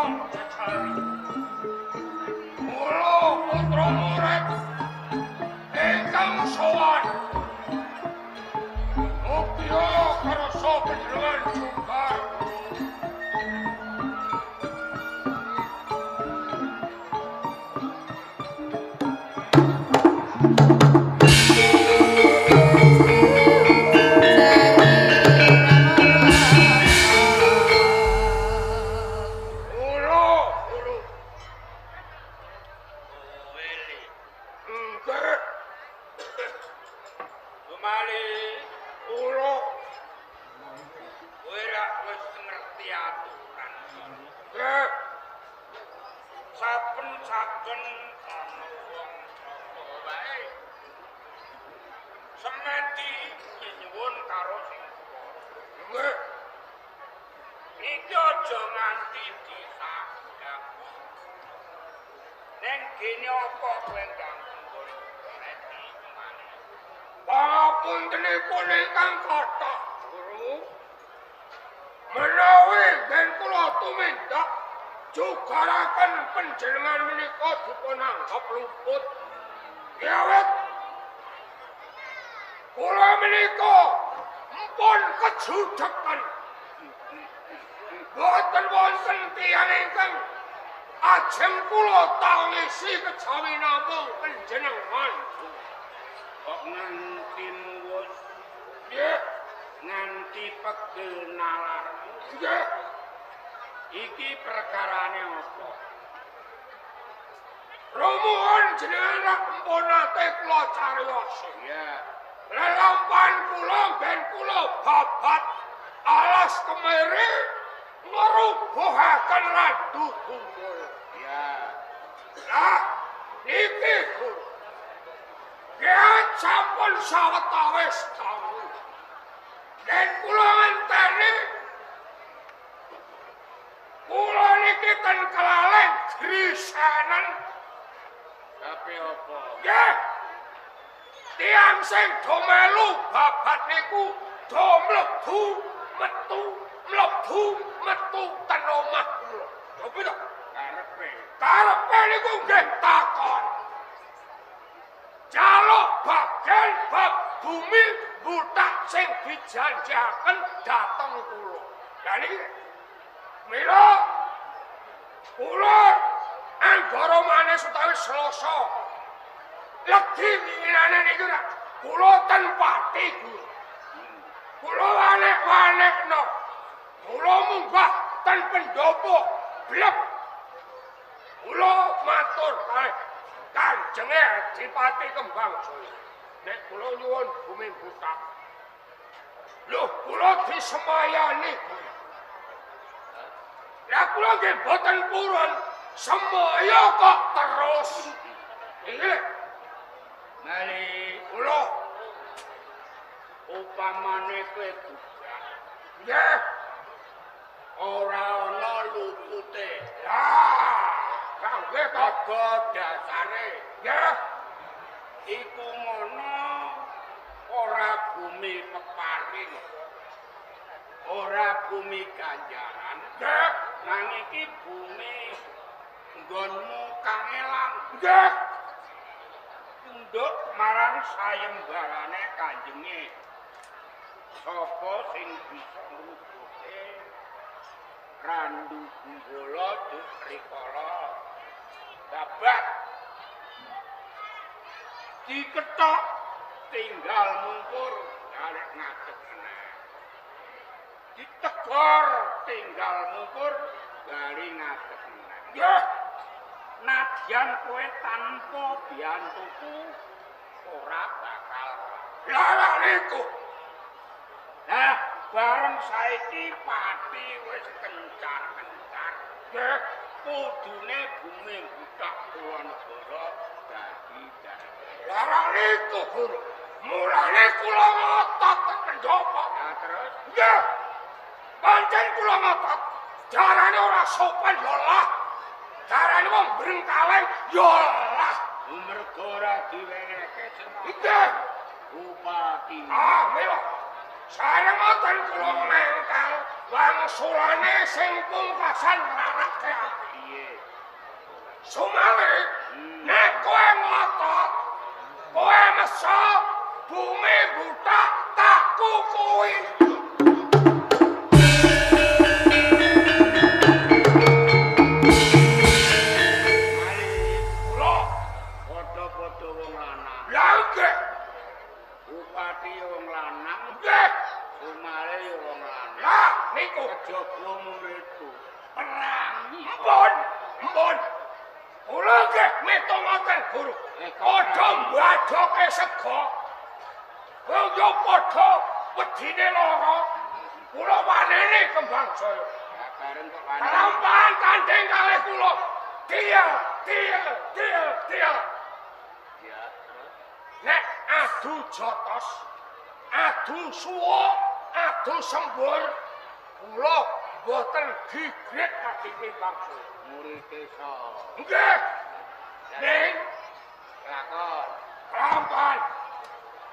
kula jejali. Kula putra murid ingkang sowan. Mugia kersa panjenengan jumbar. Pangapuntenipun ingkang kathah, Guru. Menawi yen kula tumindak jugaraken panjenengan menika dipun anggap luput. Awit kula menika empun kejudekan. Boten wonten tiyang ingkang ajeng kula tangisi kejawi namung panjenengan. Kok nganti muwus? Nggih, nganti pegel nalarmu. Nggih. Iki perkarane apa? Rumuhun jenengan rak empun nate kula cariyos. Iya. Lelampahan kula ben kula babat alas kemere ngrubuhaken Randu Gumbul. Iya. Lah niki Guru. Nggih sampun sawetawis taun. Yen kula ngenteni kula niki ten kelalen grisanen. Tapi apa? Nggih. Tiyang sing do melu babat niku do mlebu metu mlebu metu ten omah kula. Lha piye to? Karepe. Karepe niku nggih takon. Jaluk bagian bab bumi butak sing dijanjiaken dhateng kula. Lah niki mila kula anggara manis utawi Selasa legi winginane niku rak kula ten Pati Guru. Kula wanek-wanekno. Kula munggah ten pendopo blek. Kula matur kalih Kanjenge Adipati Kembang Jaya. Nek kula nyuwun bumi butak. Lho, kula disemayani. Lah kula nggih boten purun semaya kok terus. Iki Mali kula upamane kowe budak. Nggih. Ora ana lupute. Lah, nggih to dasare. Nggih. Iku ngono ora bumi peparing. Ora bumi ganjaran. Nggih. Nang iki bumi nggonmu kangelan. Nggih. Tunduk marang sayembarane Kanjenge. Sapa sing bisa ngrubuhke Randu Gumbala duk rikala babat diketok tinggal mungkur arek ngadeg meneh. Ditegor tinggal mungkur bali ngadeg meneh. Nggih. Nadyan kowe tanpa biyantuku ora bakal. Lah niku. Lah bareng saiki pati wis kencar-kencar. Nggih. Kudune bumi butak kula negara dadi dadi. Lah niku Guru. Mulane kula ngotot ten pendopo. Lah terus? Nggih. Pancen kula ngotot. Jarane ora sopan ya lah. Jarane wong brengkaleng ya lah. Mergo ora diwenehke semua. Nggih. Bupati. Ah, mila. Sareng ngoten kula mengkal wangsulane sing pungkasan ngrarake aku. Sumale nek kowe ngotot, kowe meso bumi buta tak kukui. Kula Padha-padha wong lanang. Lah nggih. Bupati ya wong lanang, Nggih. Sumale ya wong lanang. Lah niku Kejaba muridku. Perangi. Mpun, mpun. Kula nggih mitungaken guru. Padha mbadhoke sega. Wong yo padha wedine lara. Kula wanene Kembang Jaya. Ya bareng kok wani. Kalampahan tanding kalih kula. Dia, dia, dia, dia. Ya, terus. Nek adu jotos, adu suwa, adu sembur, kula mboten gigit kadhe Kembang Jaya. Muride sapa? Nggih. Ning Lakon. kelampahan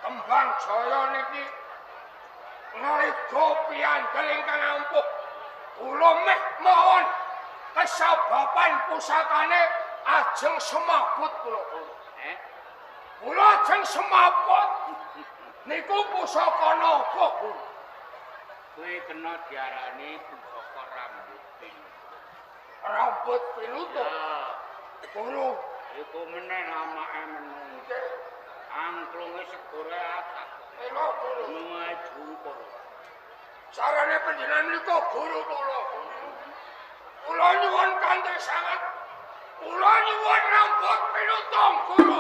Kembang Jaya niki ngliga piyandel ingkang ampuh. Kula meh mohon kesababan pusakane ajeng semaput kula. Eh? Kula ajeng semaput niku pusaka napa, Guru? Kuwi kena diarani pusaka rambut pinutup. Rambut pinutup. Ya, Guru, iku meneh amake menung. Angklunge segore atak. Elo guru. Gununge jungkur. Sarane panjenengan niku guru kula. Kula nyuwun kanthi sanget. Kula nyuwun rambut pinutung, guru.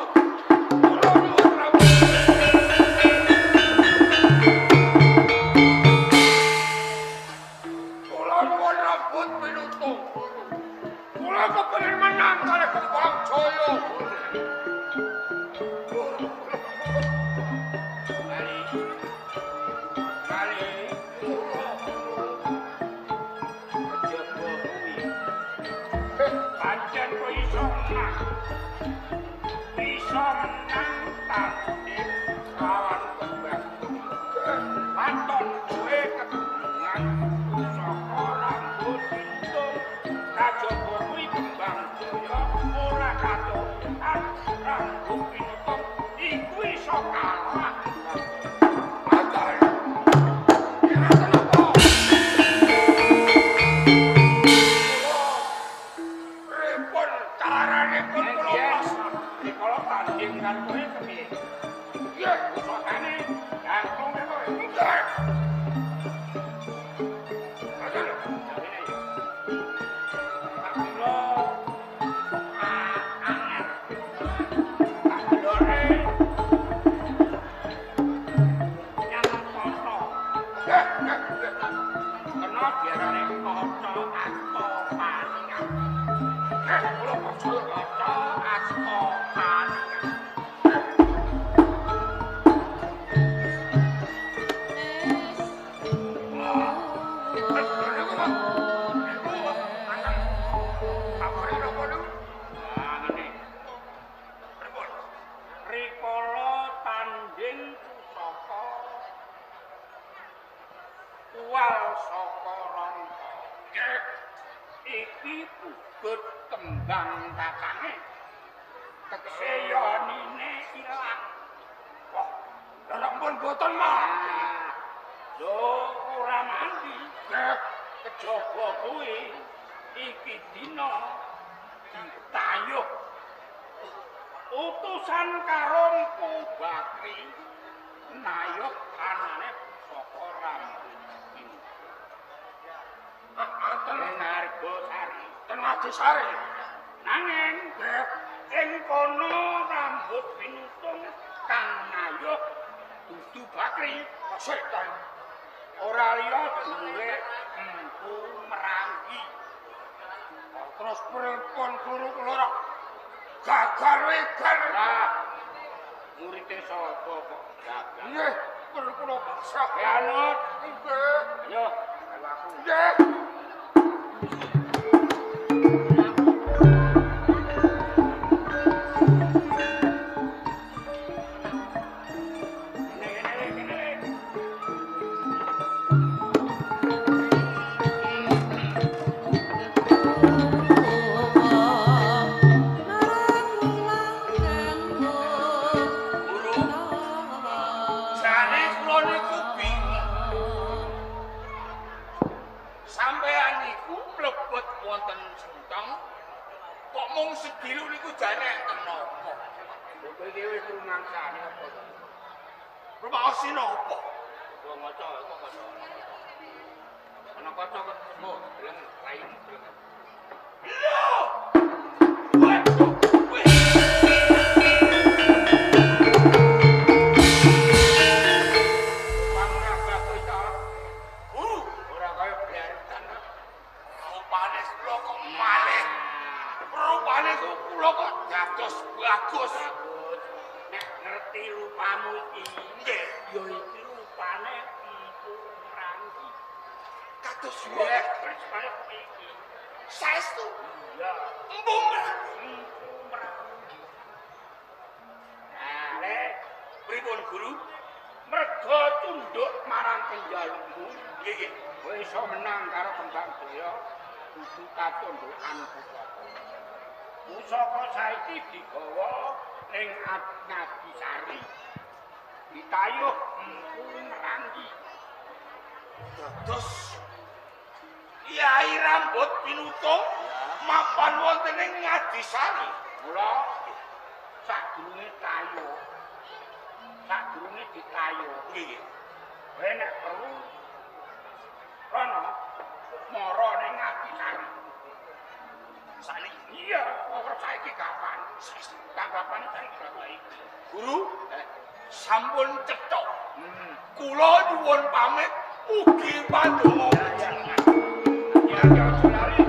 Kula nyuwun rambut. Kula nyuwun rambut pinutung, guru. Kula kepengin menang kalih Kembang Jaya, guru. Guru, Kali. Kali. kula, Kejaba kuwi. Pancen kowe iso menang. Iso menang tanding lawan Kembang. Paton kowe kegunungan pusaka rambut pinutung. Kajaba kuwi Kembang Jaya ora katurutan rambut pinutung iku iso kalah Kembang Jaya. Matur. Ngaten apa? Kula pripun caranipun kula pasrah? Rikala tanding karo kowe kepiye? Nggih, Pusakane jangklunge kowe. nggih. Ngaten lho. Jarine ya. Tak kira angel. Tak gelore nyang kaca. Nggih, nggih, nggih. Kena diarani kaca asta paningan. Nggih, kula percaya. Kaca asta paningan. Niku, Pak. Niku, ngaten. Kabare napa niku? Nah, ngene. Pripun? Rikala tanding pusaka uwal saka rangka. Nggih. Iki pugut kembang kakange. Tegese yonine ilang. Wah, lha pun boten mati. Lho ora mandi. Nggih. Kejaba kuwi iki dina ditayuh. Utusan karo Mpu Bakri nayuh anane pusaka rambut pinutup. Ngaten Ing Argosari. ten Ngadisari. Nanging Nggih. ing kono rambut pinutung kang nayuh dudu Bakri. Setan. Ora liya dulure Empu Meranggi. Terus pripun guru kula ora gagal wigar. Lah murite sapa kok gagal? Nggih, guru kula pasrah. Ya anut, Nggih. ayo melu aku. Nggih. Kene kene kene. Oh. Mung sedilu niku jane enten napa? Lho kowe iki wis rumangsane apa to? Rumaosi napa? Kok maca kok kaca. Ana kaca kok mbok deleng raimu deleng. Lho! Waduh, weh. Pamrah bagus ta. Guru, Ora kaya blarutan. rupane kula kok malih. Rupane kok kula kok dados bagus. Bagus. Nek ngerti rupamu iki, Nggih, ya iki rupane Empu Mranggi. kados Iya, wae. kaya kowe iki. Saestu Iya, Empu Mranggi. Empu Mranggi. Nah, le, Pripun guru? mergo tunduk marang penjalukmu, Nggih, nggih. kowe iso menang karo Kembang Jaya kudu katundukan pusaka. Pusaka saiki digawa ning Ngadisari. Ditayuh Empu Mranggi. Dados Kyai Rambut Pinutung mapan wonten ing Ngadisari. Mula sadurunge tayuh, sadurunge ditayuh, Nggih, nggih. kowe nek perlu rono mara ning Ngadisari. Sakniki Iya, ora saiki kapan? Tanggapane saiki saiki. guru sampun cetha. Hmm. Kula nyuwun pamit ugi pandonga. Ya, ya, aja lali.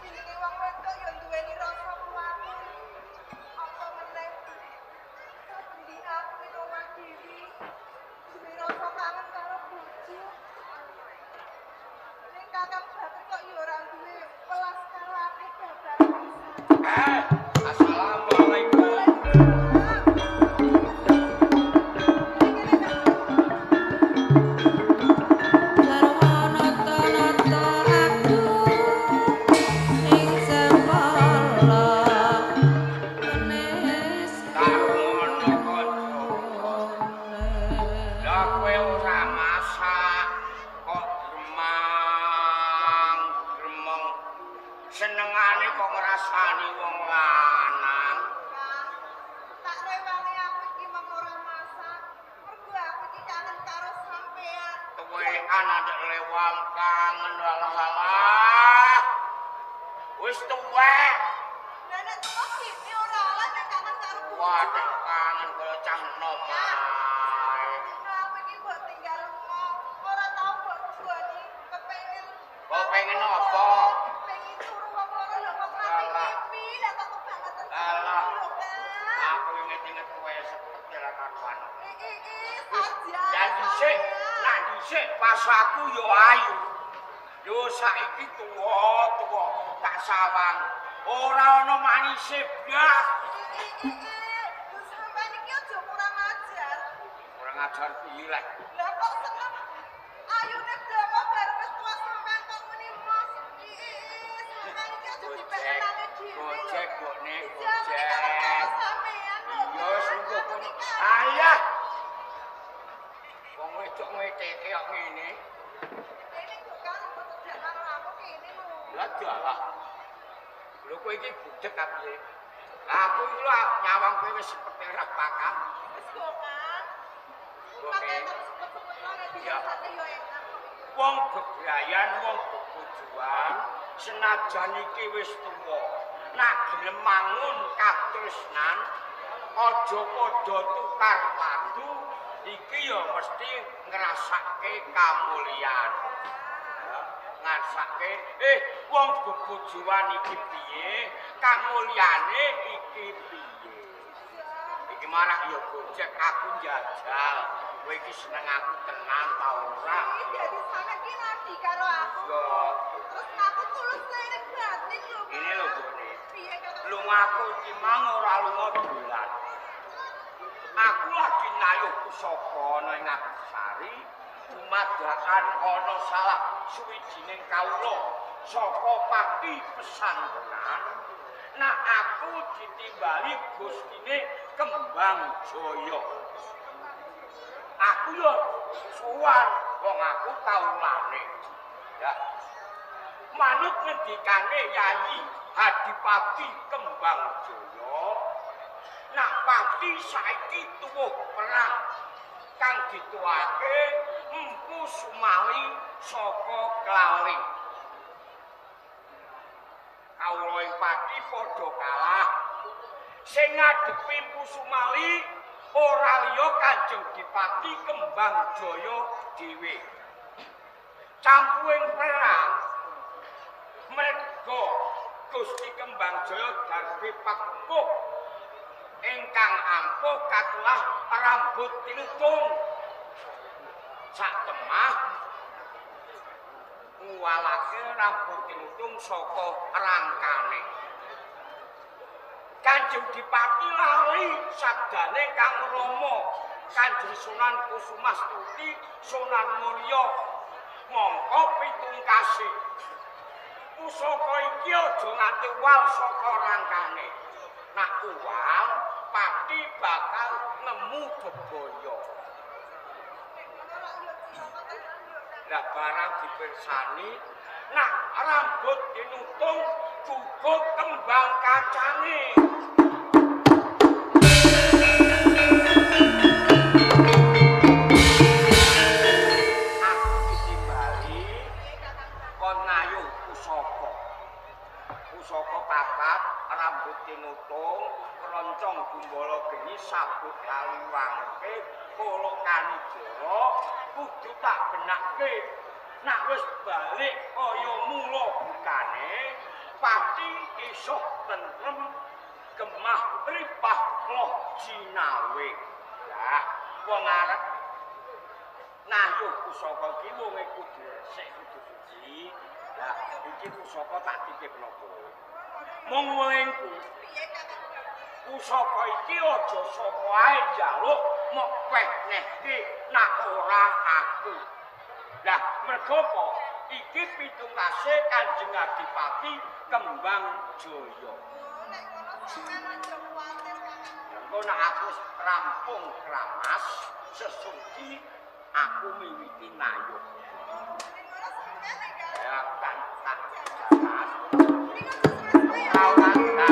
Jenenge wong wedok ya duweni rasa kuwatir. Apa meneh saben dina aku ning omah dhewe duwe rasa kangen karo bojo. Ning Kakang Bakri kok ya ora duwe welas karo aku babar pisan. Eh, assalamualaikum. Karmono kanca. Lah kowe ora masak kok gremang gremeng. Senengane kok ngrasani wong lanang. Kang, tak rewangi aku iki mung ora masak. Mergo aku iki kangen karo sampean. Tuwekan adek lewang kangen alah alah. Wis tuwek. Lah nek tuwa gini ora oleh nek kangen karo bojo. Waduh kangen kaya cah enom ae. Dina aku iki mbok tinggal lunga, ora tau mbok tunggoni, kepengin. Kok pengen apa? Pengen turu wong loro lho kok mati Alah. mimpi, lah kok kebangetan Alah. lho Kang. Aku inget-inget kowe sepet ora karuan. I i i saja. Dan dhisik, nak dhisik pas aku yo ayu. Yo saiki tuwa-tuwa tak sawang. Ora ana manise blas. I i i i, lho sampean iki aja kurang ajar. Kurang ajar piye lek? Lah kok seneng ayune bloko bareng wis tuwa sampean kok muni mos. I i i, sampean iki aja dipengenane dhewe lho. Gojek gone Iya, aku iki kangen karo gojek. sampean lho. Iya sungguh Aku kono. iki kangen. Ayah. Wong wedok ngweteke kok ngene. Kene kok kan kok cedak karo aku kene lho. Lah dalah. Lho kowe iki budek ta piye? Lah aku iki lho nyawang kowe wis sepet ora pakat. Wis kok kan. Oke. Pakai terus sepet-sepet lah nek Iya. dirasake yo enak kok iki. Wong bebrayan, wong bebojoan, senajan iki wis tuwa, nak gelem mangun katresnan, aja padha tukar padu, iki ya mesti ngrasake kamulyan. Ya, ngrasake wong bebojoan iki piye, kamulyane iki piye. Iki malah ya gojek aku njajal. Kowe iki seneng aku tenan ta ora? Iki dadi sampeyan ki lagi karo aku. Yo. Terus aku tulus lahir batin lho. Ini lho, Bone. Piye Kakang? Lungaku iki mang ora lunga dolan. Aku lagi nayuh pusaka ana ing Agasari, dumadakan ana salah suwijining kawula saka Pati pesantrenan. Nak aku ditimbali Gustine Kembang Jaya. Aku yo sowan wong aku kawulane. Ya. Manut ngendikane Yayi Hadipati Kembang Jaya, nak Pati saiki tuwuh perang kang dituake Empu Sumali saka Klali. Kawula ing Pati padha kalah. Sing ngadepi Empu Sumali ora liya Kanjeng Dipati Kembang Jaya dhewe. Campuhing perang merga Gusti Kembang Jaya darbe pakukuh ingkang ampuh katulah rambut tinutung. Sak temah nguwalake rambut tinutung saka rangkane. Kanjeng Dipati lali sabdane Kang Rama Kanjeng Sunan Kusumastuti Sunan Muria mongko pitungkase pusaka iki aja nganti wal saka rangkane. Nak uwal Pati bakal nemu bebaya. Lah barang dipirsani nak rambut dinutung gugut kembang kacange. Aku ditimbali kon nayuh pusaka. Pusaka papat, rambut tinutung, kroncong gumbala geni, sabuk kaliwangke, kula kanijara kudu tak benake. Nak wis balik kaya mula bukane, Pati iso tentrem gemah ripah loh jinawe. Lah wong arep nayuh pusaka iki wonge kudu resik, kudu suci. Lah iki pusaka tak titipno kowe. Mung welingku pusaka iki aja sapa ae njaluk mok peh-nehke nak ora aku. Lah mergo apa? Iki pitungkase Kanjeng Adipati Kembang Jaya. Nek ngono sampeyan aja kuwatir Kakang. Engko nek aku rampung kramas sesuci aku miwiti nayuh. Nek ngono sampeyan nek Ya aku tak tak jalan. Ning aja suwe-suwe ya. Ora ora.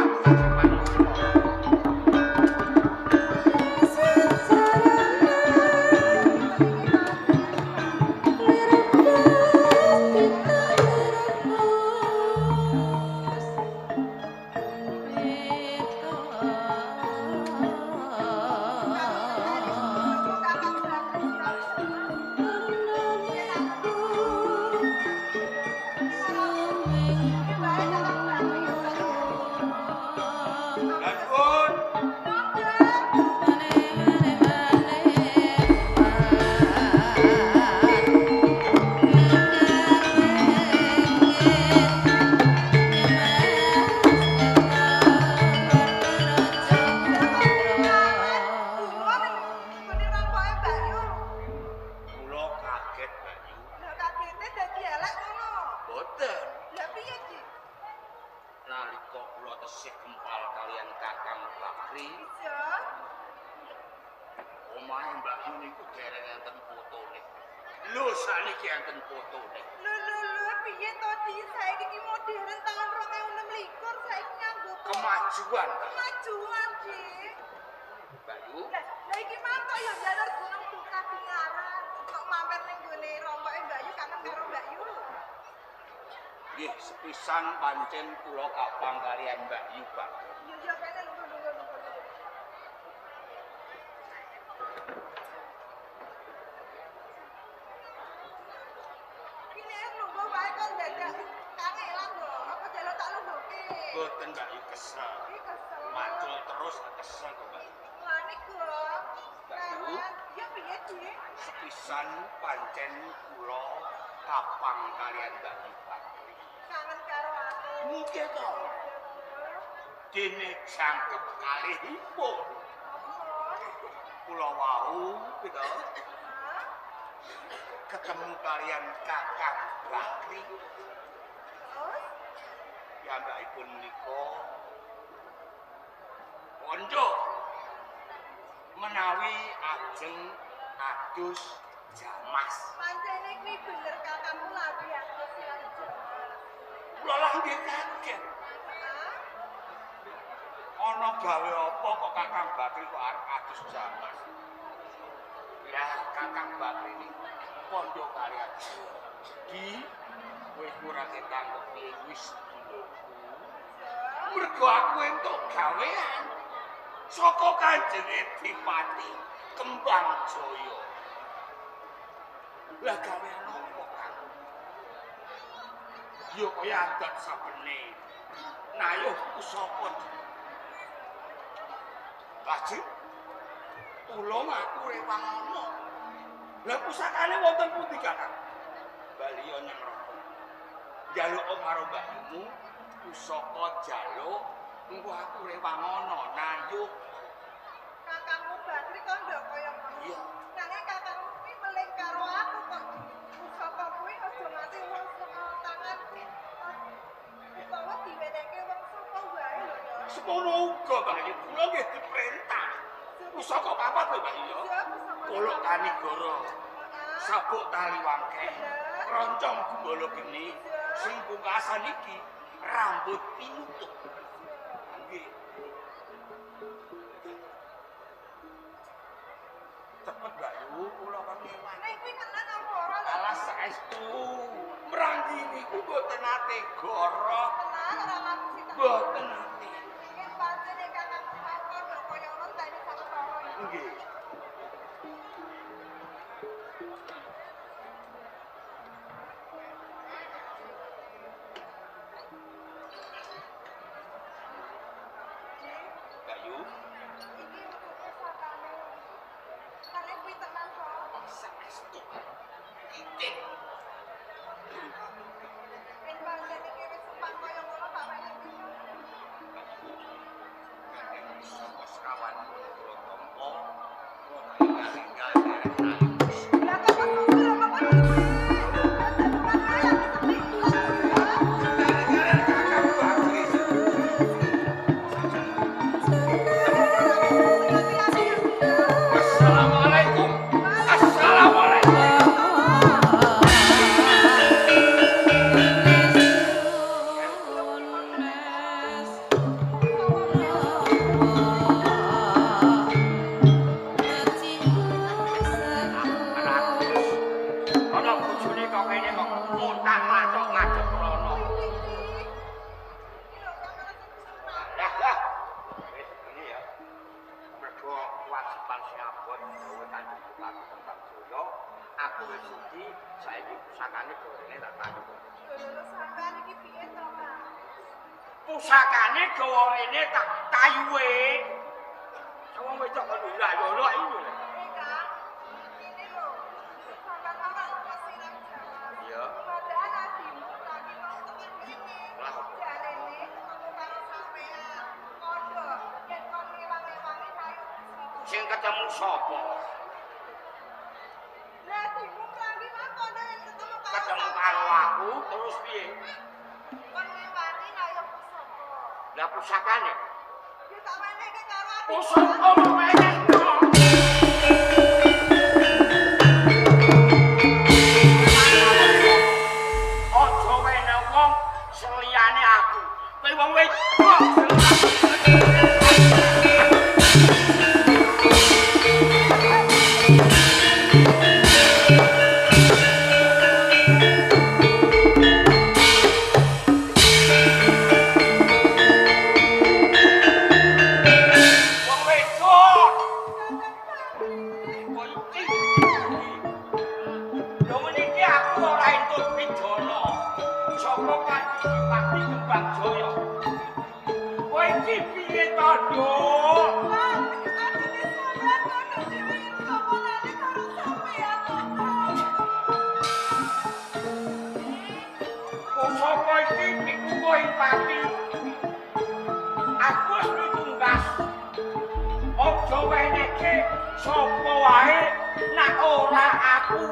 Kemajuan, Ki. Bayu. Lah iki mantok ya njalur gunung buka bingaran. Kok mampir ning gone rompoke Mbak Yu kangen karo Mbak Yu. Nggih, sepisan pancen kula kapang kalian Mbak Yu, Pak. Iya, iya kene lungguh. Kene lungguh wae kok dadak kangelan lho. Apa jaluk tak lungguhke? Boten Mbak Yu kesel. Iki kesel. Macul terus kesel kok, Mbak. Lah niku lho. Mbak Yu. Ya piye, Di? Di? Sepisan pancen kula kapang kalian Mbak Bakri. Kangen karo aku. Nggih to. Dene jangkep kalihipun. Kula wau pito ketemu kalian Kakang Bakri. Terus? Piyambakipun menika kandha menawi ajeng adus jamas. Pancene kuwi bener kakangmu lagi adus silang jamas. Kula lah nggih kaget. Ana gawe apa kok Kakang Bakri kok arep adus jamas? Ya Kakang Bakri niku kandha kalian. Di kowe ora ketang kok piye wis dulurku. Mergo aku entuk gawean saka Kanjeng Adipati Kembang Jaya. Lah gawean apa, Kang? Ya kaya adat sabene. Nayuh pusaka. Lajeng tulung aku rewang ana. Lah pusakane wonten pundi, Kakang? Baliya nyang neraka. Njaluk karo mbakyumu pusaka jaluk engko aku rewang ana nayuh. Kakangmu Bakri kandha kaya ngono. Iya. Nanging kakangmu kuwi meling karo aku kok pusaka kuwi aja nganti wong saka tanganku. Utawa diwenehke wong saka wae lho ya. Semono uga Mbak Yu, kula nggih diperintah. Pusaka papat lho Mbak Yu. Iya, pusaka. Golok kanigara, sabuk tali wangke, kroncong gumbala geni, sing pungkasan iki rambut pinutup. Nggih. Cepet Mbak Yu, kula kon ngewan. Nek kuwi tenan apa ora lho? Alah saestu, mranggi niku mboten nate goroh, Tenan ora ngapusi tenan. mboten nate. Yen pancene kakangmu mau kandha kaya ngono enteni sawetara ya. Nggih. Mbak Yu, Iki untuk pusakane. Nanging kuwi tenan to. Saestu. Titik. Yen pancen iki wis sumpah kaya ngono tak wenehke. Gandeng saka sekawan kula tampa, kula enggal-enggal derek nayuh. Lah kok kesusu lho kok kesusu. Kalian Kakang Bakri. Assalamualaikum. Assalamualaikum. Ana bojone kok kene kok muntah-mantuk ngadep rono. Lah lah. Wis ngene ya. Mergo kewajiban sing abot gawe Kanjeng Bupati Kembang Jaya, aku wis suci, saiki pusakane gorene tak tayuh. Pusakane gawa rene tak tayuhe. Wong wedok kok lha yo lho iki lho. Iya. Sing ketemu sapa? Ketemu karo aku terus piye? Lah pusakane? Pusaka menehno. Aja wene wong seliyane aku. Kowe wong wedok. Wong wedok. Sapa wae nak ora aku.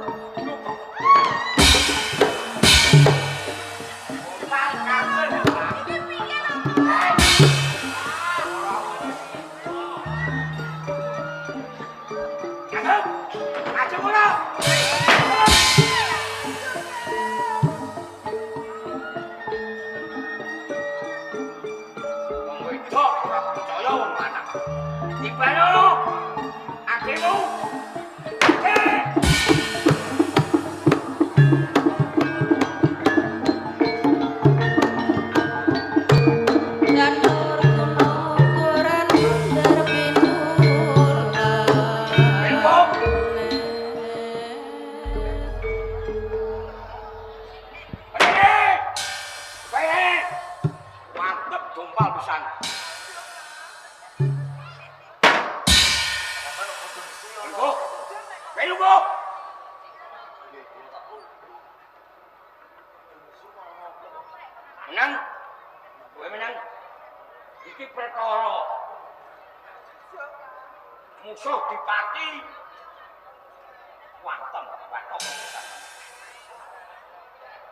Menang, kowe menang. Iki perkara musuh dipati wantem wantem pisan.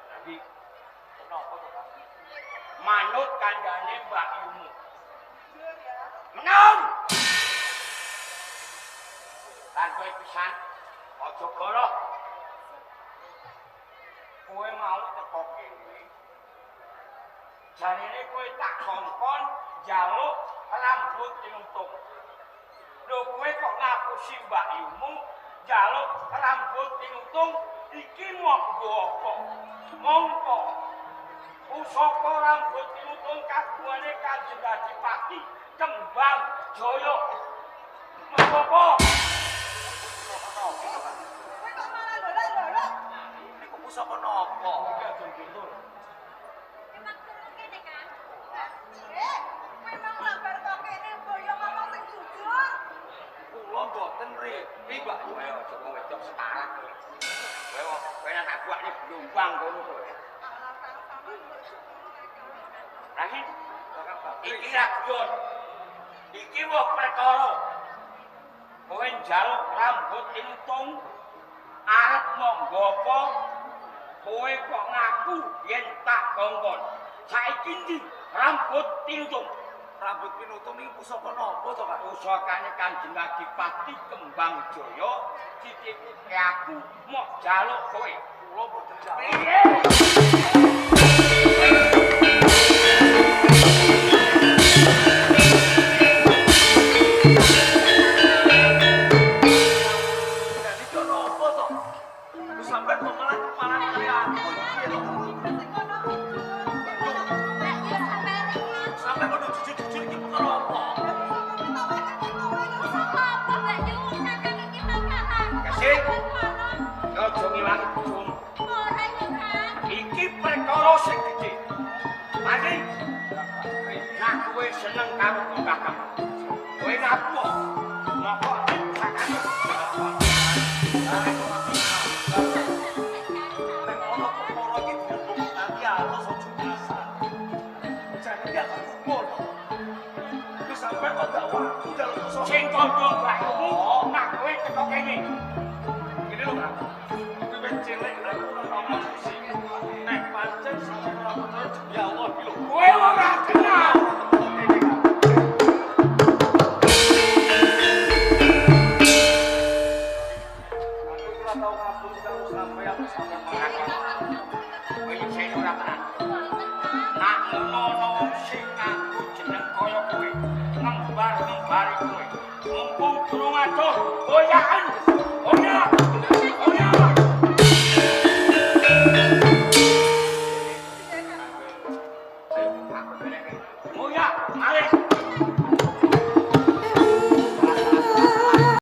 Tapi kenapa to, Pak? Manut kandhane Mbak Yumu. Menang. Lan kowe pisan aja goroh. Kowe mau teko kene. Jarene kowe tak kongkon njaluk rambut tinutung. Lho kowe kok ngapusi Mbak Yumu njaluk rambut tinutung iki mok nggo apa? Mongko pusaka rambut tinutung kagungane Kanjeng Adipati Kembang Jaya. Mongko apa? Kowe kok malah lolok-lolok? Niku pusaka napa? Iki aja pintu. Kowe mau lambar kok kene boyo ngomong sing jujur. Kula mboten riki, Mbak. Kowe aja wong wedok sekarat kowe. Kowe nek tak buakne blumbang kono kowe. Lagi iki ra guyon. Iki wong perkara. Kowe njaluk rambut tintung arep monggo apa? Kowe kok ngaku yen tak kongkon. Saiki ndi rambut tinutung? Rambut pinutung niki pusaka napa to, Pak? Pusakane Kanjeng Adipati Kembang Jaya dititipke aku mok jaluk kowe. Kula mboten jaluk. Piye? Lah niki napa to? Lho sampean kok malah malah kali aku piye to? Sampeyan kok jujur-jujur iki perkara apa? Kesik. Aja ngilangi bojomu. Iki perkara sing gedhe. Mari. Nek kowe seneng karo kakang, kowe ngaku. Moko sakane. Nek ana perkara iki dirembug ati alus aja kasar. Jane iki aku ngono. Lho sampeyan kok gak waktu njaluk pusaka. Sing kandha mbakmu nek kowe teko kene. Ngene lho, Kak. Kowe wis cilik aku ora tau ngapusi. Nek pancen sampeyan ora percaya demi Allah iki lho. Kowe ora kenal. Aku ora tau ngapusi karo sampeyan sampeyan malah. Kowe nyeksen ora tenan. Nak ngono ana wong sing ngaku jeneng kaya kowe, ngembar-ngembari kowe. Mumpung durung adoh, oyaken. Oyak. Oyak. Oyak, malih.